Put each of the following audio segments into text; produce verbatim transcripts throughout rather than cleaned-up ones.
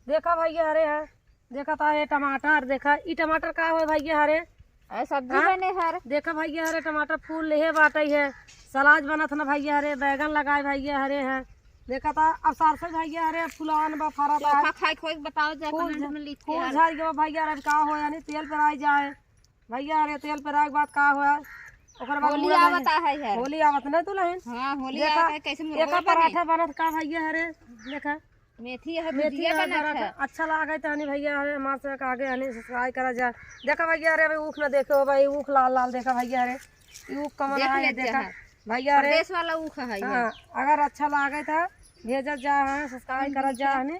देखा भैया हरे है, देखा ता ये टमाटर, देखा ई टमाटर का होय भैया हरे? अरे सब्जी हाँ? बने हर। देखा भैया हरे, टमाटर फूल लेहे बाटे है, सलाद बनत न भैया हरे, बैगन लगाए भैया हरे है। देखा ता अब सरसों भैया हरे फुलान बा, फरा बा। चोखा खाए खोए के बताओ जाए, फूल comment झ-, में लिख के फूल हर। झड़ गयो भैया हरे, अब का हो यानी तेल पर आई जाए। भैया हरे तेल पर आए के बाद का होय, ओकर बाद होली मुड़ा आवत भाई। है यार। होली आवत ना दुल्हन। हाँ, होली देखा, आवत है, कैसे मुरवा एकर बने? पराठा बनत का भैया हरे, देखा। मेथी है, मेथी भुजिया है, बनत बड़ा है। अच्छा, अच्छा लागे तहनी भैया हरे, हमार से आगे हनी subscribe करा जा। देखा भैया हरे, अभी ऊख ना देखे हो भाई, ऊख लाल लाल देखा भैया हरे, ई ऊख कमल देख है, लेते देखा हैं। भैया हरे। प्रदेश वाला ऊख है ये। हाँ, अगर अच्छा लागे तो भेजत जा, हाँ, subscribe करत जा, हनी।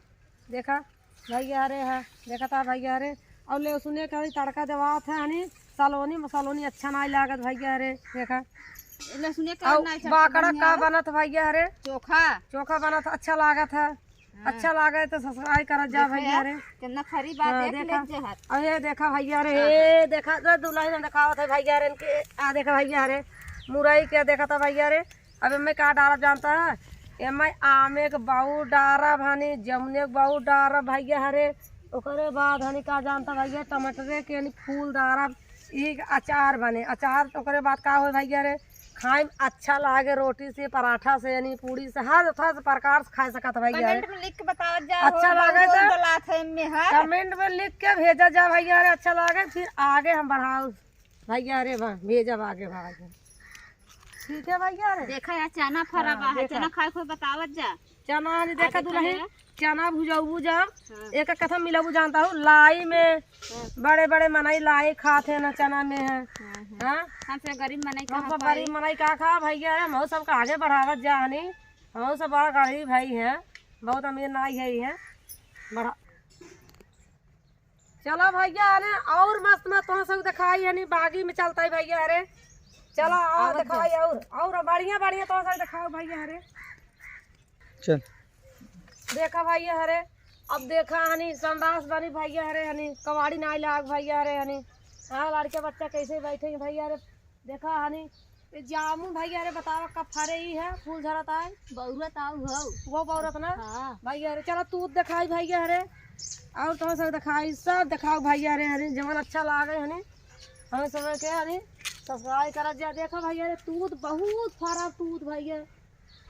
देखा भैया हरे है, देखा ता भैया हरे। और लहसुने का भी तड़का देवात है, हनी सलोनी मसलोनी अच्छा नाई लागत भैया हरे। देखा लहसुने का और ना अच्छा बाकड़ा का बढ़िया बनत भैया हरे, चोखा। चोखा बनत अच्छा लागत है। हाँ। अच्छा लागे तो subscribe करत जा देखा भैया यार, रे। कितना खरी बात हाँ, देख देखा। ले जे हाथ। अब ये देखा भैया रे, हाँ। ये देखा तो दुल्हन देखावत है भैया रे इनके। आ देखा भैया रे, मुरई के देखा था भैया रे। अब एमे का डारब जानता है? एमे आमे के बाउर डारब हनी, जमुने के बाउर डारब भैया हरे। ओकरे बाद हनी का जानता भैया, टमाटरे के हनी फूल डारब, ई अचार बने। अचार ओकरे बाद का होई भैया रे, खाए में अच्छा लागे, रोटी से, पराठा से, यानी पूड़ी से, हर तरह से प्रकार से खाए सकत है भैया। Comment में लिख के बतावत जा हो, अच्छा लागे बहुत तो डलात है एमे, हाँ। Comment में लिख के भेजा जा भैया रे, अच्छा लागे, फिर आगे हम बढ़ाओ भैया रे, बा-, भेजब आगे भागे। ठीक है भैया रे। देखा यहाँ चना फरा हाँ, बा है, देखा। चना खाए को बतावत जा। चना नहीं देखा देखा दुल्हन, है। चना भुजाऊ भुजाऊ, हाँ। एक कथा मिलाऊ जानता हूँ, लाई में हाँ। बड़े बड़े मनई लाई खात है ना, चना में है। हाँ, हाँ। हाँ? हम सब गरीब मनई हम कहाँ सब पाई? गरीब मनई का खा भैया है, हम सबका आगे बढ़ावत जा हनी, हम सब बड़ा गरीब है, है, बहुत अमीर नाई है, है, बढ़ा। चला भैया, अरे और मस्त मस्त तोह सब दिखाई, यानी बागी में चलता है भैया। अरे चला, और आवत जा। दिखाई, और, और बढ़िया बढ़िया तोह सब दिखाओ भैया। अरे चल। देखा भैया, अरे अब देखा हनी संडास बनी भैया। अरे हनी कबाड़ी नाई लाग भैया। अरे हनी हाँ, लड़के बच्चा कैसे बैठे हैं भैया। अरे देखा हनी, ये जामुन भैया रे, बतावा कब फरे ही है, फूल झरत आए। बौरत आऊ हौ। वो बौरत ना? हाँ। भैया रे, चला तूत दिखाई भैया रे, और कौन सा दिखाई, सब दिखाओ भैया रे। हनी जवन अच्छा लागे हनी, हमें सब के हनी subscribe करत जा। देखा भैया रे, तूत बहुत फरा तूत भैया।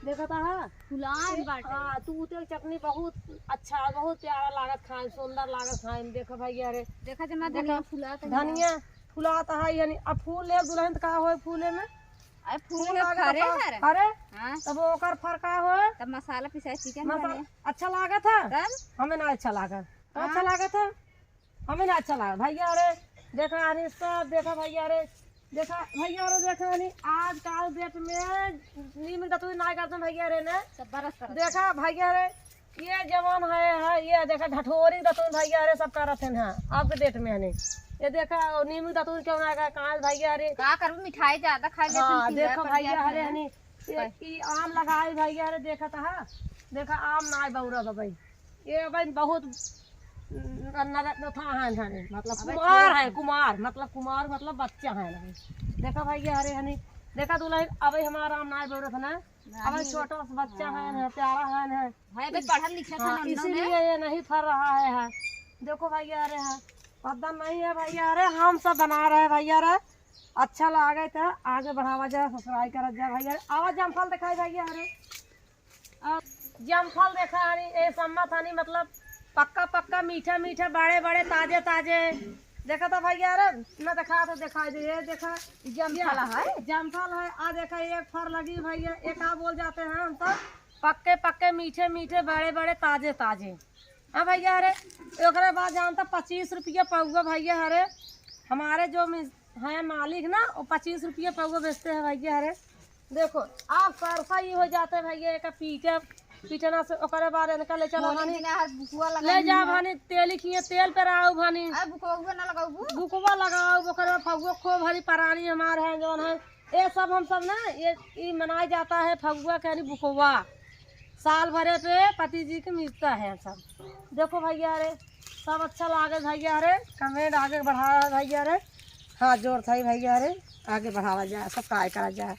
देखा था, हाँ? फुलान ये, बाटे। हाँ, तूत के चटनी बहुत अच्छा, बहुत प्यारा लागत खाए, सुंदर लागत खाए में। देखा भैया रे, देखा जमा देखा, धनिया फुलात है। धनिया फुलात है, यानी अब फूल ले दुल्हन त का होए फूले में? अरे फूल फूल के लागत फरे बा। हर। अरे, हाँ। तब ओकर फर का होए? तब मसाला पिसाए chicken मसा-, बने। अच्छा लागत है? तब? हमें ना अच्छा लागत। तो हाँ। अच्छा लागत है? हमें ना अच्छा लागत। भैया रे, देखा हनी सब, देखा भैया रे, देखा भैया रे, देखा हनी आजकल date में नीम के दतुई ना करते भैया रे ने। सब बरस करत देखा भैया रे, ये जवान है, है, ये देखा ढठोरी दतुन भैया रे सब करत हैं, हाँ, अब के date में हनी। ये देखा, और नीम के दतुन क्यों ना का, काल भैया रे। का करबू, मिठाई ज्यादा खाए लेकिन हाँ, पीला देखो पड़ भैया जात हरे है। हनी, ये, ई आम लगाए भैया रे, देखा था, हाँ? देखा आम ना बौरा बबई। ये भाई बहुत न-, न-, न-, था है, है, मतलब अबे कुमार छोड़। है, कुमार, मतलब कुमार, मतलब बच्चा है ना। देखा भैया हरे हनी, देखा दुल्हन, अबे हमारा आम ना बौरा था ना, अबे नहीं। छोटा सा बच्चा है ना, प्यारा है ना। भाई, अबे पढ़ल लिखल था हाँ, ना, इसीलिए ये नहीं फर रहा है, है। देखो भैया, अरे है, पता नहीं है भैया, अरे हम सब बना रहे हैं भैया, अरे अच्छा लागे तो आगे बढ़ावा जाए, subscribe करा जाए भैया। आवा जामफल दिखाई भैया, अरे और जामफल देखा, अरे ए सम्मा थानी, मतलब पक्का पक्का, मीठा मीठा, बड़े बड़े, ताजे ताजे। देखा तो भैया, अरे मैं दिखा तो दिखाई दे, ये देखा, जामफल ये है? जामफल है। आ देखा, एक फर लगी भैया, ये का बोल जाते हैं हम तो, पक्के पक्के, मीठे मीठे, बड़े बड़े, ताजे ताजे। हाँ भैया, अरे ओकरे बाद जानता, पच्चीस रुपया पौवा भैया। अरे हमारे जो मिस-, हैं मालिक ना, वो पच्चीस रुपया पौवा बेचते हैं भैया। अरे देखो, आप सरसा ही हो जाते भैया, एक पीटे, पीटना से ओकरे बाद इनका ले चलो होली हनी, दिना हर बुकुआ लगा ले जा लिया। हनी, तेली किए तेल पे रहो हनी। अरे बुकुआ ना लगाऊ। बुकुआ लगाओ, ओकरे बाद फगुआ खूब हरी परानी हमार है, जौन है, ये सब हम सब ना, ये, ये मनाया जाता है फगुआ के हनी बुकुआ। साल भरे पे पति जी के मिलता है सब। देखो भैया रे, सब अच्छा लागे भैया रे, comment आगे बढ़ावा भैया रे, हाथ जोड़ थाई भैया रे, आगे बढ़ावा जाए, सब काय करा जाए।